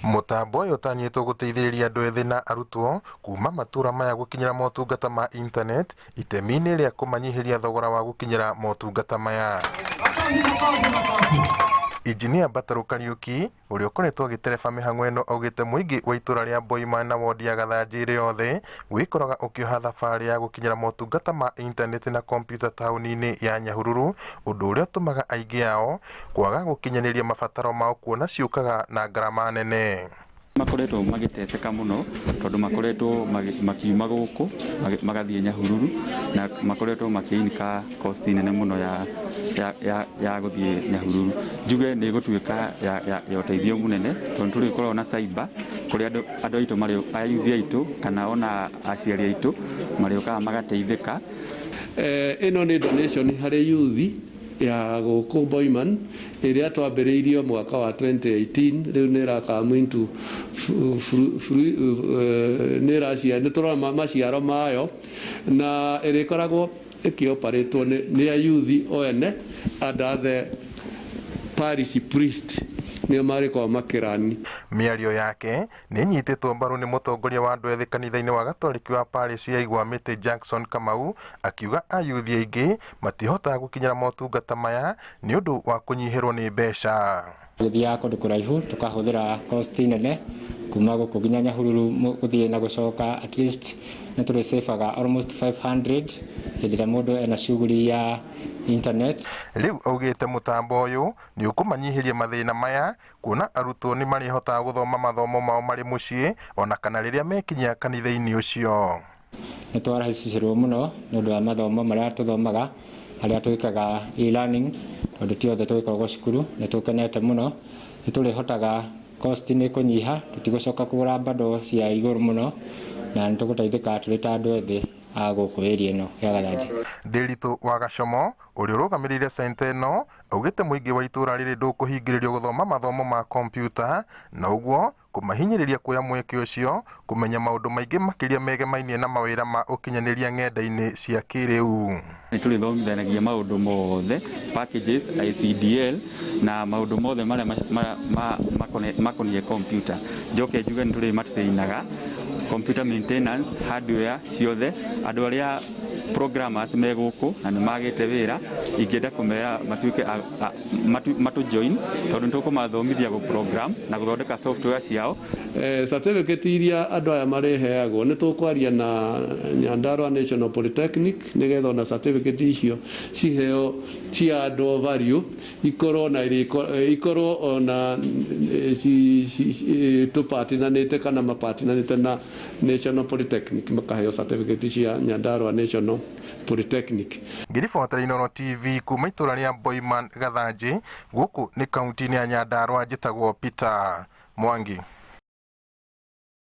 Mũtambo ũyũ ũtanyĩtwo gũteithĩrĩria andũ ethĩ na arutwo kuma matũra maya gũkinyĩra motungata ma internet itemi-inĩ rĩa kũmanyihĩria thogora wa gũkinyĩra motungata maya. Injinia Mbatarũ Kariũki ũrĩa ũkoretwo agĩtereba mĩhang'o ĩno augĩte mũingĩ wa itũra rĩa Boima na wondi ya Gathanjĩ ĩrĩ yothe wĩkoraga ũkĩoha thabarĩ ya gũkinyĩra motungata ma intaneti na kompiuta taũni-inĩ ya Nyahururu ũndũ ũrĩa ũtũmaga aingĩ ao kwaga gũkinyanĩria mabataro mao kuona ciũkaga na ngarama nene. Makoretwo magĩteceka mũno tondũ makoretwo makiuma gũkũ magathiĩ Nyahururu na makoretwo makĩ incur cost nene mũno ya gũthiĩ Nyahururu. Njuge nĩ ĩgũtuĩka ya ũteithio mũnene tondũ nĩ tũrĩkoragwo na cyber kũrĩa andũ aitũ marĩ, ayuthi aitũ kana ona aciari aitũ marĩũkaga magateithĩka. Ĩno nĩ donation harĩ yuthi ya gũkũ Boiman ĩrĩa twambĩrĩirio mwaka wa 2018, rĩu nĩ ĩra come into nĩ ĩraciara, nĩ tũrona maciaro mayo na ĩrĩkoragwo ĩkĩ operate nĩ ayuthi o ene under the parish priest nĩo marĩkoragwo makĩ run. Mĩario yake nĩ ĩnyitĩtwo mbaru nĩ mũtongoria wa andũ ethĩ kanitha-inĩ wa Gatoreki wa Parish ya Igwamĩtĩ Jackson Kamau akiuga ayuthi aingĩ matihotaga gũkinyĩra motungata maya nĩ ũndũ wa kũnyihĩrwo nĩ mbeca. Tũgĩthiaga kũndũ kũraihu tũkahũthĩra cost nene kuma gũkũ nginya Nyahururu gũthiĩ na gũcoka, at least nĩ tũrĩ save aga almost 500 hĩndĩ ĩrĩa mũndũ ena shughuli ya internet. Rĩu augĩte mũtambo ũyũ nĩ ũkũmanyihĩria mathĩna maya kuona arutwo nĩ marĩhotaga gũthoma mathomo mao marĩ mũciĩ ona kana rĩrĩa mekinyia kanitha-inĩ ũcio. Nĩ twarahisicĩrwo mũno nĩ ũndũ wa mathomo marĩa tũthomaga harĩa twĩkaga e-learning tondũ ti othe tũgĩkoragwo cukuru. Nĩ tũkenete mũno, nĩ tũrĩhotaga cost nĩ ĩkũnyiha, tũtigũcoka kũgũra bundle cia igũrũ mũno na nĩ tũgũteithĩka tũrĩ ta andũ ethĩ a gũkũ area ĩno ya Gathanjĩ. Ndĩritũ wa Gacomo ũrĩa ũrũgamĩrĩire centa ĩno augĩte mũingĩ wa itũra rĩrĩ ndũkũhingĩrĩrio gũthoma mathomo ma kompiuta na ũguo kũmahinyĩrĩria kuoya mweke ũcio kũmenya maũndũ maingĩ makĩria megemainie na mawĩra ma ũkinyanĩria ng'enda-inĩ cia kĩrĩu. Nĩ tũrĩthomithanagia maũndũ mothe packages, ICDL na maũndũ mothe marĩa makoniĩ computer. Njoke njuge nĩ tũrĩmatrainaga computer maintenance, hardware ciothe, andũ arĩa programmers me gũkũ na nĩ magĩte wĩra, ingĩenda kũmera matuĩke matũ join tondũ nĩ tũkũmathomithia gũ program na gũthondeka software ciao. Certificate iria andũ aya marĩheagwo, nĩ tũkwaria na Nyandarua National Polytechnic nĩgetha ona certificate icio ciheo cia andũ value, ikorwo na ikorwo ona tũpatinanĩte kana mapatinanĩte na National Polytechnic, makaheo certificate cia Nyandarua National Polytechnic. Ngĩribotera Inooro TV kuma itũra rĩa Boiman Gathanjĩ, gũkũ nĩ kaunti-inĩ ya Nyandarua, njĩtagwo Peter Mwangi.